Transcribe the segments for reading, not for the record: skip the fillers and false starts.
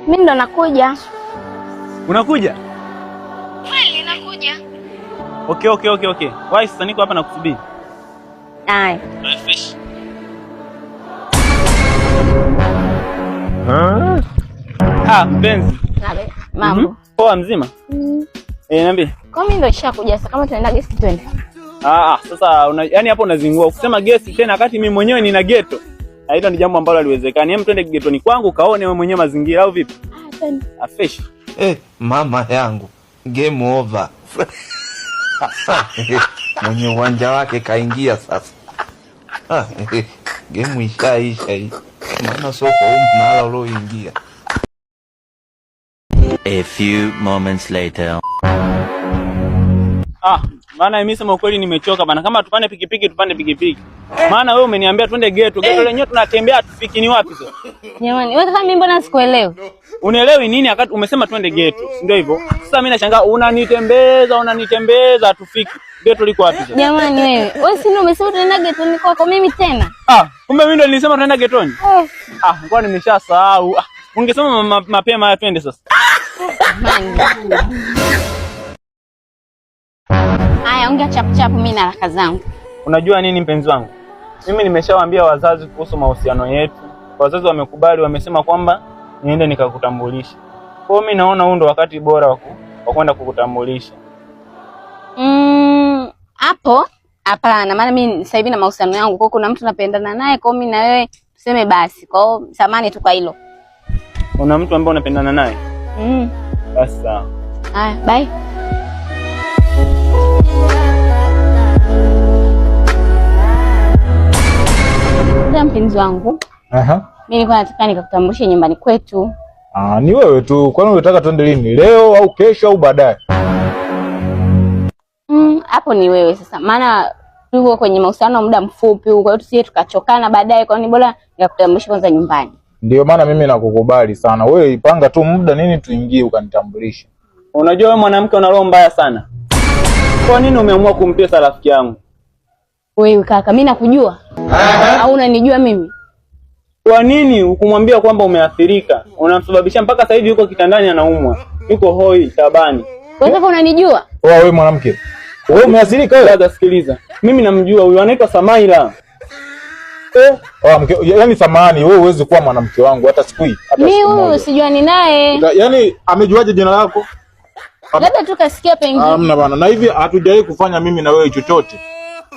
Mimi ndo nakuja. Unakuja? Kweli nakuja. Okay. Wai sasa niko hapa nakusubiri. Haya. Fresh. Ah, mpenzi. Nabe, mambo. Poa mzima? Mm. Eh, niambie. Kwa mimi ndo nishakuja sasa, kama tunaenda gesti twende. Ah, sasa yani hapo unazingua. Kusema gesti tena wakati mimi mwenyewe nina geto. Na hilo ni jambo ambalo haliwezekani. Hem, twende getoni kwangu kaone wewe mwenyewe mazingira au vipi? Ah, twende. Ah, fresh. Eh, mama yangu, game over. Mwenye uwanja wake kaingia sasa. Game ishaisha hii. Maana soko huu mnala ulioingia. A few moments later. Ah, maana mimi sema ukweli nimechoka bana. Kama tupande pikipiki tupande pikipiki. Maana wewe umeniambia twende geto. Geto lenyewe tunatembea tufiki ni wapi sasa? Jamani, wewe kaka, mimi mbona sikuelewi? Unielewi nini wakati umesema twende geto, si ndio hivyo? Sasa mimi nashangaa unanitembeza tufiki. Geto liko wapi sasa? Jamani wewe, wewe si ndio umesema tunaenda getoni kwako mimi tena? Ah, kumbe mimi ndo nilisema tunaenda getoni. Eh. Ah, ngoja nimeshasahau. Ah, ungesema mapema haya twende sasa. Jamani. Haya, ongea chapu chapu, mimi na haraka zangu. Unajua nini mpenzi wangu? Mimi nimeshawaambia wazazi kuhusu mahusiano yetu. Wazazi wamekubali, wamesema kwamba niende nikakutambulisha. Kwa hiyo mimi naona huu ndo wakati bora wa kwenda kukutambulisha. Hapo hapana, maana mimi sasa hivi na mahusiano yangu, kwa hiyo kuna mtu napendana naye, kwa hiyo mimi na wewe tuseme basi. Kwa hiyo samani tu kwa hilo. Una mtu ambaye unapendana naye? Mm. Basi sawa. Haya, bye. Sasa mpenzi wangu, mimi nilikuwa nataka nikakutambulishe nyumbani kwetu. Ah, ni wewe tu. Kwani unataka twende lini? Leo au kesho au baadaye? Hapo ni wewe sasa, maana tuko kwenye mahusiano muda mfupi, kwa hiyo tusije tukachokana baadaye. Kwa hiyo ni bora nikakutambulishe kwanza nyumbani. Ndio maana mimi nakukubali sana. Wewe ipanga tu muda nini tuingie ukanitambulishe. Unajua wewe mwanamke una roho mbaya sana. Kwa nini umeamua kumpesa rafiki yangu? Wewe kaka, mimi nakujua au unanijua mimi? Kwa nini hukumwambia kwamba umeathirika? Unamsababisha mpaka sasa hivi yuko kitandani anaumwa. Yuko hoi tabani. Wewe kaka unanijua? Wewe wewe mwanamke. Wewe umeathirika wewe? Dada sikiliza. Mimi namjua huyu anaitwa Samaila. Oh, mke, yaani samahani, wewe huwezi kuwa mwanamke wangu hata siku hii. Hata Mimi siku huyu moja. sijuani naye. Yaani amejuaje jina lako? Labda tu kasikia pengine. Hamna bana. Na hivi hatujawahi kufanya mimi na wewe chochote.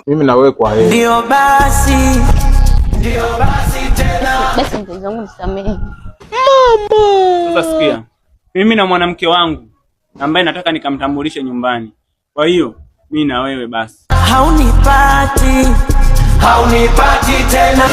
Mimi na wewe kwa heri. Ndio basi, ndio basi tena. Basi mpenzi wangu nisamehe. Sasa sikia. Mimi na mwanamke wangu ambaye nataka nikamtambulishe nyumbani. Kwa hiyo mimi na wewe basi. Haunipati, haunipati tena.